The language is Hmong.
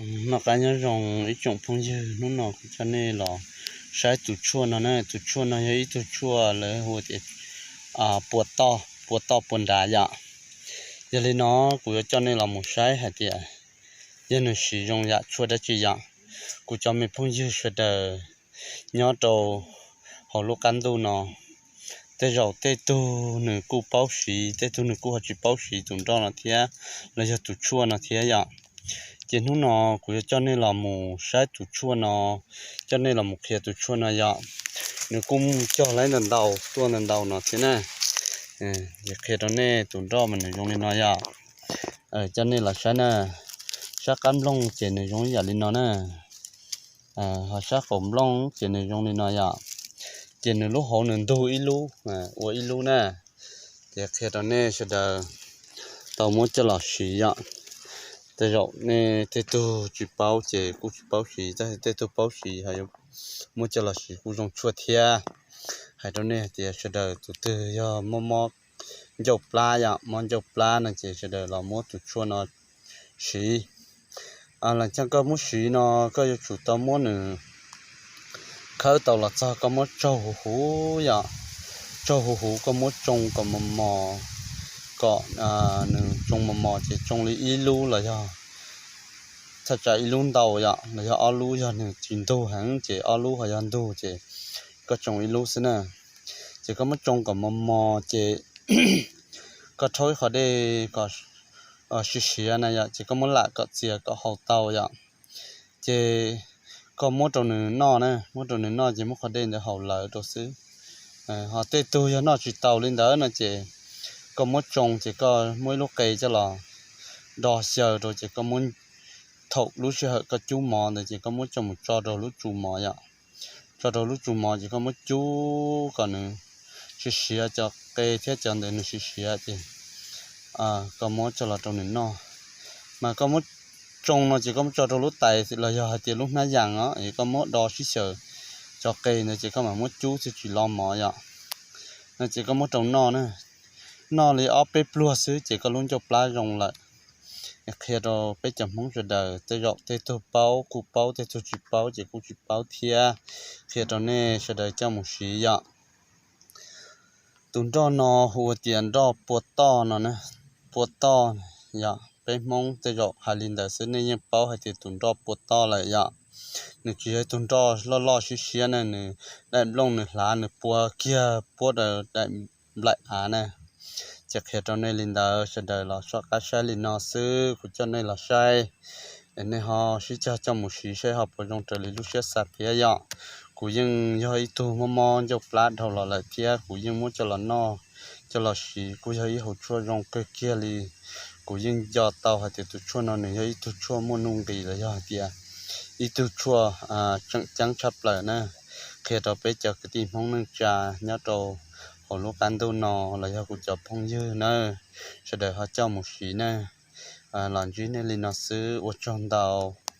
Noj qab nyob zoo ib tsoom phooj ywg, hnub no kuv coj nej los saib tus tshuaj no na. Tus tshuaj no yog ib tug tshuaj lawv hu tias pua toj, pua toj pua nrad yom. Yog li no kuv yuav coj nej los mus saib hais tias yog nws siv zoo yam tshuaj dab tsi yom. Kuv cov me phooj ywg sawv daws nyob rau hauv lub qab ntuj no, tej zaum tej tug nws kuj paub siv, tej tug nws kuj ho tsis paub siv tus nroj no thiab, los yog tus tshuaj no thiab yom. Ces hnub no kuv yuav coj nej los mus saib tus tshuaj no, coj nej los mus qhia tus tshuaj no yom. Nws kuj muaj cog laib ntau ntau tuaj ntau ntau no thiab na. Qhia rau nej tus nroj mas nws zoo li no yom. Coj nej los saib na, sab qab nplooj ces nws zoo ib yam li no na. Ho sab qaum nplooj ces nws zoo li no yom. Ces nws lub hauv nws ntug ib lub, ua ib lub na. Ces qhia rau nej sawv daws tau muab coj los siv yom. Tej zaum nej tej tug tsis paub ces kuj tsis paub siv, tab sis tej tug paub siv ho yuav muab coj los siv kuj zoo tshuaj thiab. Hais rau nej hais tias sawv daws tus twg yog mob mob ncauj plab yom, mob ncauj plab no ces sawv daws los muab tus tshuaj no siv. Los coj koj muab siv no, koj yuav tsum tau muab nws khawb tau los txog koj muab tsaug huv huv yom. Tsaug huv huv koj muab tsoo kom mos mos, kom nws tsoo mos mos ces tsoo li ib lub los yog thaj tsam ib lub ntau yom, los yog ob lub, yog nws tsis ntug heev ces ob lub, ho yog ntug ces koj tsoo ib lub xwb na. Ces koj muab tsoo kom mos mos ces koj rhaub ib qho dej kom siav siav na yom, ces koj muab lam kom txias kom haus tau yom. Ces koj muab rau nws noj na, muab rau nws noj ces muab qhov dej ntawd haus lawv rau xwb. Ho tej tug yog noj tsis taus li ntawd no ces koj muab tsoo ces koj muab ib lub qe coj los do xyaw rau ces koj muab, thaum lub sij hawm koj cub mov ntawd ces koj muab coj mus tso rau lub tsu mov yom. Tso rau lub tsu mov ces koj muab cub kom nws siav siav, cov qe thiab cov ntawd nws siav siav ces koj muab coj los rau nws noj. Mas koj muab tsoo no ces koj muab tso rau lub tais los yog hais tias lub hnab yas os, es koj muab do sib xyaw cov qe ntawd ces koj mam muab cub thiaj tsis lo mov yom. No ces koj muab rau noj na, noj li ob peb pluag xwb ces koj lub ncauj plab zoo lawm. Qhia rau peb cov Hmoob sawv daws, tej zaum tej tug paub kuj paub, tej tug tsis paub ces kuj tsis paub thiab. Qhia rau nej sawv daws coj mus siv yom. Tus nroj no hu ua tias nroj pua toj no na, pua toj yom. Peb Hmoob tej zaum hais li ntawd xwb, nej yeej paub hais tias tus nroj pua toj lawm yom. Nws tsis yog ib tug nroj loj loj siab siab na, nws daim nplooj nws hlav nws pua kiag puab rau daim nplaim av na. Ces qhia rau nej li ntawd, sawv daws los soj qab saib li no xwb, kuv coj nej los saib, nej ho sib cog coj mus siv saib ho puas zoo raws li lub siab xav thiab yom. Kuv yeej yog ib tug mob mob ncauj plab dhau los lawm thiab kuv yeej muab coj los noj coj los siv, kuj yog ib hauv tshuaj zoo kawg kiag li. Kuv yeej nco tau hais tias tus tshuaj no nws yog ib tug tshuaj muaj nuj nqis los yog hais tias ib tug tshuaj tseem ceeb tshaj plaws na. Qhia rau peb cov kwv tij Hmoob neej tsa nyob rau hauv lub qab ntuj no los yog kuv cov phooj ywg na, sawv daws ho coj mus siv na. Los ntsib nej li no xwb, ua tsaug ntau.